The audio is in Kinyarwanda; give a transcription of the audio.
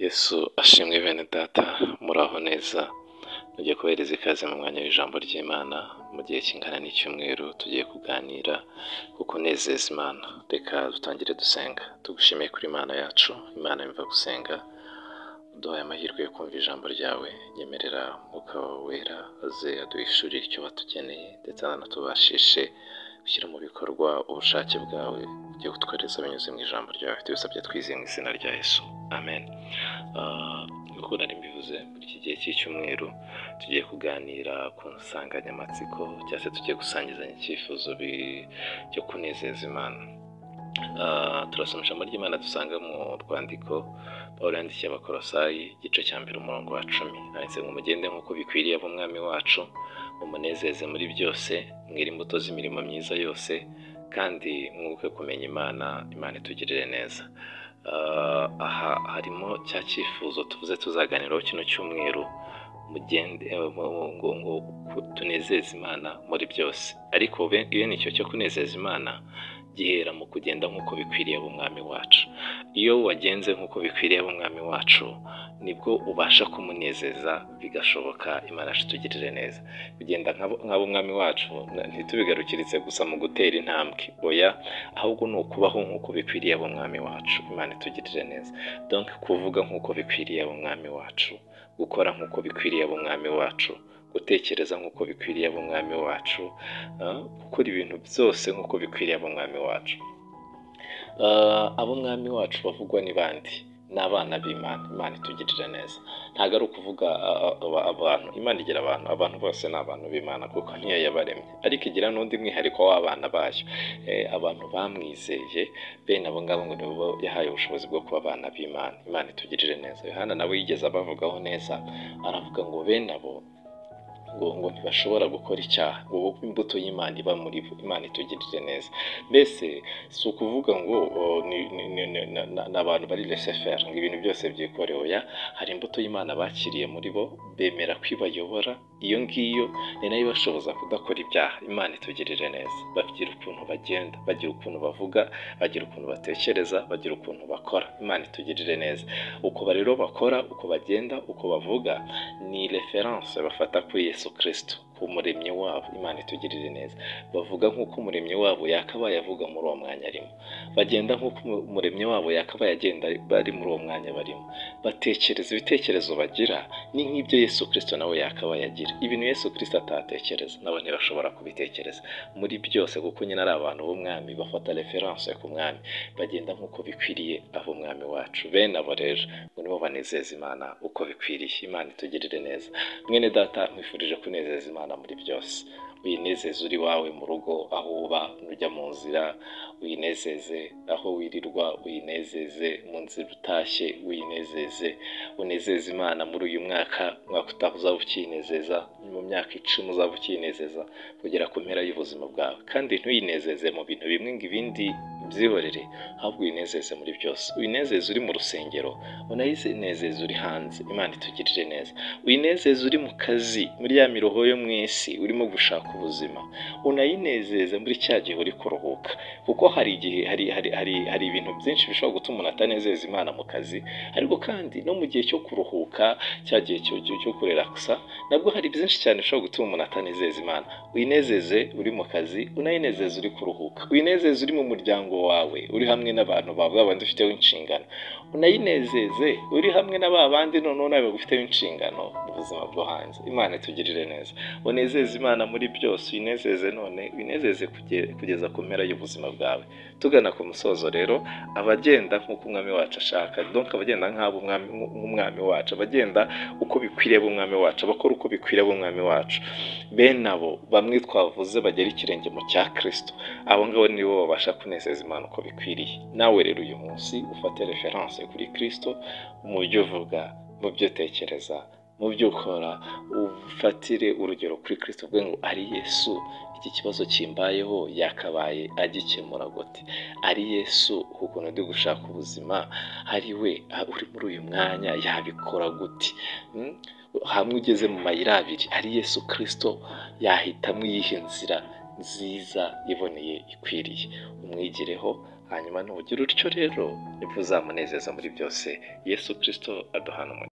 Yesu ashimwe bene data, muraho neza, tugiye kubahereza ikaze mu mwanya w'ijambo ry'Imana, mu gihe kingana n'icyumweru tugiye kuganira ku kunezeza Imana. Reka dutangire dusenga. Tugushimiye kuri Imana yacu, Imana yumva gusenga, uduhaye amahirwe yo kumva ijambo ryawe, nyemerera Umwuka wawe wera aze aduhishurire icyo watugeneye, ndetse anatubashishe gushyira mu bikorwa ubushake bwawe ugiye kutwohereza binyuze mu ijambo ryawe. Tubisabye twizeye mu izina rya Yesu, amen. Nk'uko nari mbivuze, muri iki gihe cy'icyumweru tugiye kuganira ku nsanganyamatsiko, cyangwa se tugiye gusangizanya icyifuzo cyo kunezeza Imana. Turasoma ijambo ry'Imana dusanga mu rwandiko Pawulo yandikiye Abakolosayi, igice cya 1 umurongo wa 10. Handitse ngo mugende nk'uko bikwiriye ab'Umwami wacu, mumunezeze muri byose, mwere imbuto z'imirimo myiza yose, kandi mwunguke kumenya Imana, Imana itugirire neza. Aha harimo cya cyifuzo tuvuze tuzaganiraho kino cyumweru, mugende ngo tunezeze Imana muri byose. Ariko bene icyo cyo kunezeza Imana gihera mu kugenda nk'uko bikwiriye ab'Umwami wacu. Iyo wagenze nk'uko bikwiriye ab'Umwami wacu, nibwo ubasha kumunezeza bigashoboka, Imana yacu itugirire neza. Kugenda nk'ab'Umwami wacu ntitubigarukiritse gusa mu gutera intambwe, oya, ahubwo ni ukubaho nk'uko bikwiriye ab'Umwami wacu, Imana itugirire neza. Donc kuvuga nk'uko bikwiriye ab'Umwami wacu, gukora nk'uko bikwiriye ab'Umwami wacu, gutekereza nk'uko bikwiriye ab'Umwami wacu, gukora ibintu byose nk'uko bikwiriye ab'Umwami wacu. Ab'Umwami wacu bavugwa ni bande? Ni abana b'Imana. Imana itugirira neza. Ntabwo ari ukuvuga abantu, Imana igira abantu, abantu bose ni abantu b'Imana kuko niyo yabaremye, ariko igira n'undi mwihariko w'abana bayo, abantu bamwizeye, bene abo ngabo ngo nibo yahaye ubushobozi bwo kuba abana b'Imana. Imana itugirire neza. Yohana nawe yigeze abavugaho neza, aravuga ngo bene abo ngo ntibashobora gukora icyaha, ngo kuko imbuto y'Imana iba muri bo. Imana itugirire neza. Mbese si ukuvuga ngo ni abantu bari laissez-faire, ngo ibintu byose byikorewe, oya, hari imbuto y'Imana bakiriye muri bo, bemera ko ibayobora, iyo ngiyo ni nayo ibashoboza kudakora ibyaha. Imana itugirire neza. Bagira ukuntu bagenda, bagira ukuntu bavuga, bagira ukuntu batekereza, bagira ukuntu bakora. Imana itugirire neza. Uko rero bakora, uko bagenda, uko bavuga, ni référence bafata kuri Yesu Kristo, ku muremyi wabo. Imana itugirire neza. Bavuga nk'uko umuremyi wabo yakabaye avuga muri uwo mwanya arimo, bagenda nk'uko umuremyi wabo yakabaye agenda bari muri uwo mwanya barimo, batekereza ibitekerezo bagira ni nk'ibyo Yesu Kristo nawe yakabaye agira. Ibintu Yesu Kristo atatekereza nabo ntibashobora kubitekereza muri byose, kuko nyine ari abantu b'umwami, bafata référence ku mwami, bagenda nk'uko bikwiriye ab'Umwami wacu. Bene abo rero ngo nibo banezeza Imana uko bikwiriye. Imana itugirire neza. Mwene data, nkwifurije kunezeza Imana muri byose. Uyinezeze uri iwawe mu rugo, aho uba, nujya mu nzira uyinezeze, aho wirirwa uyinezeze, mu nzira utashye uyinezeze. Unezeze Imana muri uyu mwaka, umwaka utaha uzaba ukiyinezeza, mu myaka 10 uzaba ukiyinezeza, kugera ku mpera y'ubuzima bwawe. Kandi ntuyinezeze mu bintu bimwe ngo ibindi ubyihorere, ahubwo uyinezeze muri byose. Uyinezeze uri mu rusengero, unayinezeze uri hanze. Imana itugirire neza. Uyinezeze uri mu kazi, muri ya miruho yo mu isi, urimo gushaka ubuzima, unayinezeze muri cya gihe uri kuruhuka, kuko hari igihe hari ibintu byinshi bishobora gutuma umuntu atanezeza Imana mu kazi, ariko kandi no mu gihe cyo kuruhuka, cya gihe cyo kurelaksa, nabwo hari byinshi cyane bishobora gutuma umuntu atanezeza Imana. Uyinezeze uri mu kazi, unayinezeze uri kuruhuka, uyinezeze uri mu muryango wawe, uri hamwe n'abantu bawe babandi ufiteho inshingano, unayinezeze uri hamwe na ba bandi noneho nawe bagufiteho inshingano mu buzima bwo hanze. Imana itugirire neza. Unezeze Imana muri byose, uyinezeze none, uyinezeze kugeza ku mpera y'ubuzima bwawe. Tugana ku musozo rero, abagenda nk'uko Umwami wacu ashaka, donc abagenda nk'Umwami wacu, abagenda uko bikwiriye b'Umwami wacu, abakora uko bikwiriye b'Umwami wacu, bene abo bamwe twavuze bagera ikirenge mu cya Kristo, abo ngabo nibo babasha kunezeza Imana uko bikwiriye. Nawe rero uyu munsi ufate référence kuri Kristo mu byo uvuga, mu byo utekereza, mu byo ukora, ufatire urugero kuri Kristo, uvuge ngo ari Yesu iki kibazo kimbayeho yakabaye agikemura gute? Ari Yesu ukuntu ndi gushaka ubuzima, ari we uri muri uyu mwanya yabikora gute? Hamwe ugeze mu mayira abiri, ari Yesu Kristo yahitamo iyihe nzira nziza iboneye ikwiriye? Umwigireho, Hanyuma nugira utyo rero nibwo uzamunezeza muri byose. Yesu Kristo aduhana umugisha.